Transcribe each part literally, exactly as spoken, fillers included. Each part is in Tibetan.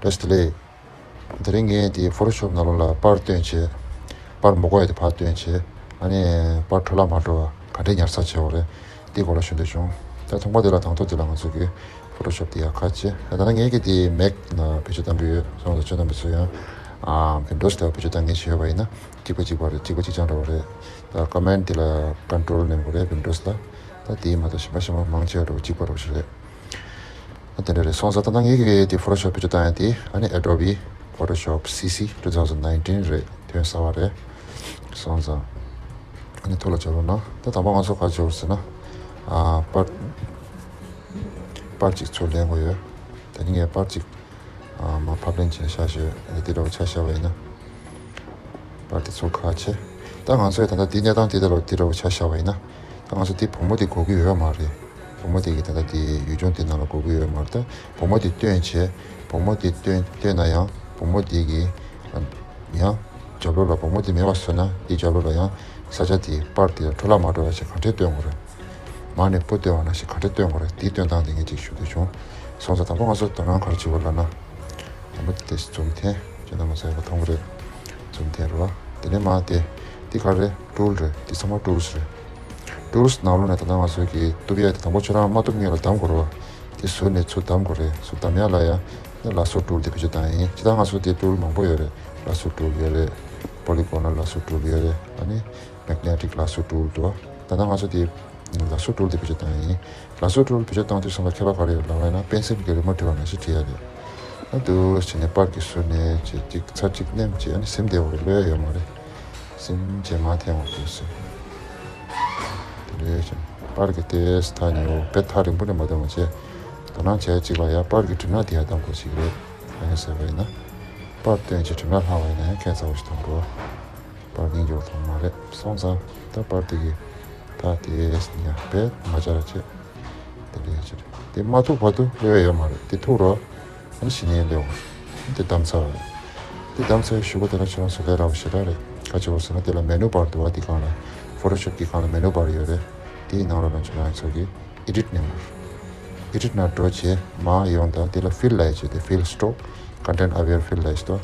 བཀྲ་ཤིས་བདེ་ལེགས། དེ་རིང་ངས་དེ་Photoshop་ནང་ལོགས་ལ་པར་བཏོན་བྱས། པར་མི་དགོས་ཡ་དེ་ཕར་བཏོན་བྱས། ཨ་ནི་པར་འཕྲོ་བརླག་མ་འགྲོ་བ་ག་འདྲས་ཉར་ཚགས་བྱེད་དགོས་རེད། དེའི་སྐོར་ལ་ཞུ་འདོད་བྱུང་། ད་ཐོག་མ་དེ་ལ་དང་ཐོག་དེ་ལ་ང་ཚོ་གི་Photoshop་དེ་ཡར་ཁ་ཕྱེ། ད་ལྟ་ངས་ཀྱི་དེ་Mac་ལ་བེད་སྤྱོད་བཏང་གི་ཡོད། སོང་ཙང་ཁྱོད་རྣམ་པ་ཚོ་ཡང་ཨ་Windows་ལ་བེད་སྤྱོད་བཏང་མཁན་ཞིག་ཡོད་པ་ཡིན་ན་གཅིག་པ་གཅིག་པ་རེད། གཅིག་པ་གཅིག་རྐྱང་འདྲ་བོ་རེད། ད་Command་དེ་ལ་Control་ནོན་དགོས་རེད། Windows་ལ། ད་དེ་མ་གཏོགས་གཞན་པ་གཞན་པ་མང་ཆེ་བ་འདྲ་བོ་གཅིག་པ་འདྲ་བོ་ཞིག་རེད། ཨ་དེ་འདྲ་རེད། སོང་ཙང་ད་ལྟ་ངས་ཀྱི་དེ་Photoshop་བེད་སྤྱོད་བཏང་ཡ་དེ་ཨ་ནི་Adobe Photoshop C C two thousand nineteen་རེད། ཐོན་གསར་བ་རེད། སོང་ཙང་ཨ་ནི་ཐོག་ལ་འཇོག་རོགས་གནང་། ད་དང་པོ་ང་ཚོ་ག་རེ་བྱེད་དགོས་ཟེར་ན། ཨ་པར་པར་གཅིག་ཚུར་ལེན་དགོས་ཡོད། ད་ནི་ངས་པར་གཅིག་ཨ་མར་ཕབ་ལེན་བྱས་བཞག་ཞོག་ཨ་ནི་དེ་འདྲ་བོ་ཆ་བཞག་པ་ཡིན་ན། པར་དེ་ཚུར་ཁ་ཕྱེ། ད་ང་ཚོས་ད་ལྟ་དེ་གནས་སྟངས་དེ་འདྲ་བོ་དེ་འདྲ་བོ་ཆ་བཞག་པ་ཡིན་ན། ད་ང་ཚོ་དེ་བུ་མོ་དེ་དགོས་ཀྱི་ཡོད་མ་རེད། བུ་མོ་དེ་གི་ད་ལྟ་དེ་ཡུལ་ལྗོངས་དེ་ནང་ལ་དགོས་ཀྱི་ཡོད་མ་རེད། ད་བུ་མོ་དེ་བཏོན་བྱས། བུ་མོ་དེ་བཏོན་བཏོན་ན་ཡང་བུ་མོ་དེ་གི་ཡང་རྒྱབ་ལོགས་ལ་བུ་མོ་དེ་མེད་པ་བཟོས་ན་དེ་རྒྱབ་ལོགས་ལ་ཡང་ས་ཆ་དེ་པར་དེ་འཕྲོ་བརླག་མ་འགྲོ་བ་ཞིག་ག་འདྲས་བཏོན་དགོས་རེད། མར་ནས་སྤུ་བཏོན་པ་ནང་བཞིན་ག་འདྲས་བཏོན་དགོས་རེད། དེའི་བཏོན་སྟངས་དེ་ངས་ཅིག་ཞུ་འདོད་བྱུང་། སོང་ཙང་དང་པོ་ང་ཚོ་དོ་སྣང་ག་རེ་བྱེད་དགོས་ལབ་ན། དང་པོ་དེ་zoom་འཐེན། ཁྱེད་རྣམ་པ་ཚོ་ཡག་པོ་མཐོང་གི་རེད། zoom་འཐེན་རོགས། དེ་ནས་མར་དེ་དེ་ག་རེ་tool་རེད། དེ་ཚང་མ་tools་རེད། tools་ནང་ལོགས་ནས་ད་ལྟ་ང་ཚོ་གི་གཏུབ་ཡ་དེ་དང་པོ་ཁྱོད་རང་མ་གཏུབ་སྔོན་ལ་གདམ་དགོས་རེད་བ། དེ་ཟུར་ནས་ཚུར་གདམ་དགོས་རེད། ཚུར་གདམ་ཡ་ལ་ཡ་lasso tool་དེ་བེད་སྤྱོད་བཏང་ཡ་ཡིན། ཇི་ལྟར་ང་ཚོ་དེ་tool་མང་པོ་ཡོད་རེད། lasso tool་ཡོད་རེད། polygonal lasso tool་ཡོད་རེད། ཨ་ནི་magnetic lasso tool་འདུག་ད་ལྟ་ང་ཚོ་དེ་lasso tool་དེ་བེད་སྤྱོད་བཏང་ཡ་ཡིན། lasso tool་བེད་སྤྱོད་བཏང་དུས་ཙམ་ལ་ཁྱད་པར་ག་རེ་ཡོད་ལབ་པ་ཡིན་ན་པེན་སིལ་གྱི་རི་མོ་བྲིས་པ་ནང་བཞིན་བྲིས་ཡ་རེད། ཨ་འདུག་བྱས་ནས་པར་གྱི་ཟུར་ནས་བྱས་གཅིག་ཚར་གཅིག་མནན་བྱས་ཨ་ནི་ཟིན་བསྡད་པ་རེད། གློད་ཡ་ཡོད་མ་རེད། ཟིན་བྱས་མར་འཐེན་འོང་དུས་ཟིན། དེ་འདྲ་བྱས་པར་གྱི་ཏོག་ཙམ་ཐག་ཉེ་བོ་དཔེ་ཐག་རིང་པོ་ནས་མ་བཏང་བ་བྱས། དོ་སྣང་བྱས་གཅིག་ལ་ཡ་པར་གྱི་གྲིབ་ནག་དེ་ཡར་བཏང་དགོས་ཞིག་རེད། གང་ཡིན་ཟེར་བ་ཡིན་ན། པར་བཏོན་བྱས་གྲིབ་ནག་ལྷག་པ་ཡིན་ན་ཡང་ཁྱད་མཚར་པོ་ཞིག་མཐོང་འགྲོ། པར་སྙིང་རྗེ་པོ་མཐོང་མ་རེད། སོང་ཙང་ད་པར་དེ་གི་ད་དེ་ཡ་དཔེ་མ་བྱ་ར་བྱེད། དེ་འདྲ་ཡ་བྱེད་རེད། དེ་མ་ཐུག་བར་དུ་སླེབས་ཡ་ཡོད་མ་རེད། དེ་ཐུག་རོགས། ཨ་ནི་གཞི་ནས་སླེབས་འོང་། དེ་བདམས་ཚར་བ་རེད། དེ་བདམས་ཚར་བའི་གཞུག་གུ་དེ་ལ་ཁྱེད་རང་ཚོ་ལས་སླ་པོ་ཞེ་དྲག་རེད། ག་བྱེད་དགོས་ཟེར་ན་དེ་ལ་menu bar་འདུག་བ། དེ་སྒང་ལ་Photoshop་གི་སྒང་ལ་menu bar་ཡོད་རེད། དེའི་ནང་ལོགས་ལ་ཁྱེད་རང་ཚོ་གི Edit་ནས་མར། Edit་ནང་འགྲོ་བྱས་མར་ཡོང་དང་དེ་ལ་Fill་ལབ་ཡ་བྱས་ཏེ། Fill Stroke Content Aware Fill་ལབ་ཡ་ཞིག་འདུག་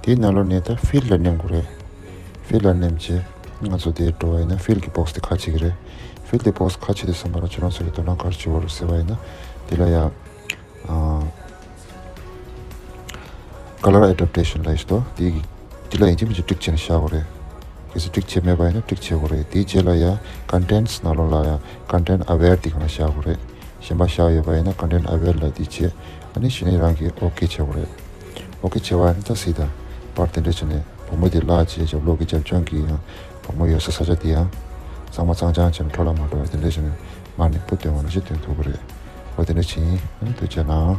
དེའི་ནང་ལོགས་ནས་ད་Fill་ལ་མནན་དགོས་རེད། Fill་ལ་མནན་བྱས་ང་ཚོ་དེ་འགྲོ་བ་ཡིན་ན་Fill་གི་box་དེ་ཁ་ཕྱེ་གི་རེད། Fill་གི་box་ཁ་ཕྱེ་དུས་ཙམ་པ་ལ་ཁྱེད་རང་ཚོ་གི་དོ་སྣང་ག་རེ་བྱེད་དགོས་རེད་ཟེར་བ་ཡིན་ན། དེ་ལ་ཡ་ཨ། Color Adaptation་ལབ་ཡ་ཞིག་འདུག་དེ་གི་དེ་ལ་ཡིན་གཅིག་མིན་གཅིག་ཊིག་བྱས་ནས་བཞག་དགོས་རེད། གལ་སྲིད་ཊིག་བྱས་མེད་པ་ཡིན་ན་ཊིག་བྱེད་དགོས་རེད། དེའི་རྗེས་ལ་ཡ་Contents་ནང་ལོགས་ལ་ཡ་Content Aware་དེ་སྒང་ལ་བཞག་དགོས་རེད། གཞན་པ་བཞག་ཡོད་པ་ཡིན་ན་Content Aware་ལ་དེ་བྱས། ཨ་ནི་གཞི་ནས་རང་གིས་ཨོ་ཁེ་བྱེད་དགོས་རེད། ཨོ་ཁེ་བྱས་པ་ཡིན་ན་ད་གཟིགས་དང་། པར་དེ་འདྲ་བྱས་ནས་བུ་མོ་དེ་བརླག་བྱས་རྒྱབ་ལོགས་ཀྱི་རྒྱབ་ལྗོངས་ཀྱི་ཡང་བུ་མོ་ཡོད་ས་ས་ཆ་དེ་ཡང་གཙང་མ་གཙང་རྐྱང་བྱས་ནས་འཕྲོ་བརླག་མ་འགྲོ་བ་དེ་འདྲ་བྱས་ནས་མར་ནས་སྤུ་བཏོན་པ་ནང་བཞིན་བཏོན་ཐུབ་ཀྱི་རེད། འོ་དེ་འདྲ་བྱས་ཡིན། ཨ་ནི་ཐུགས་རྗེ་གནང་།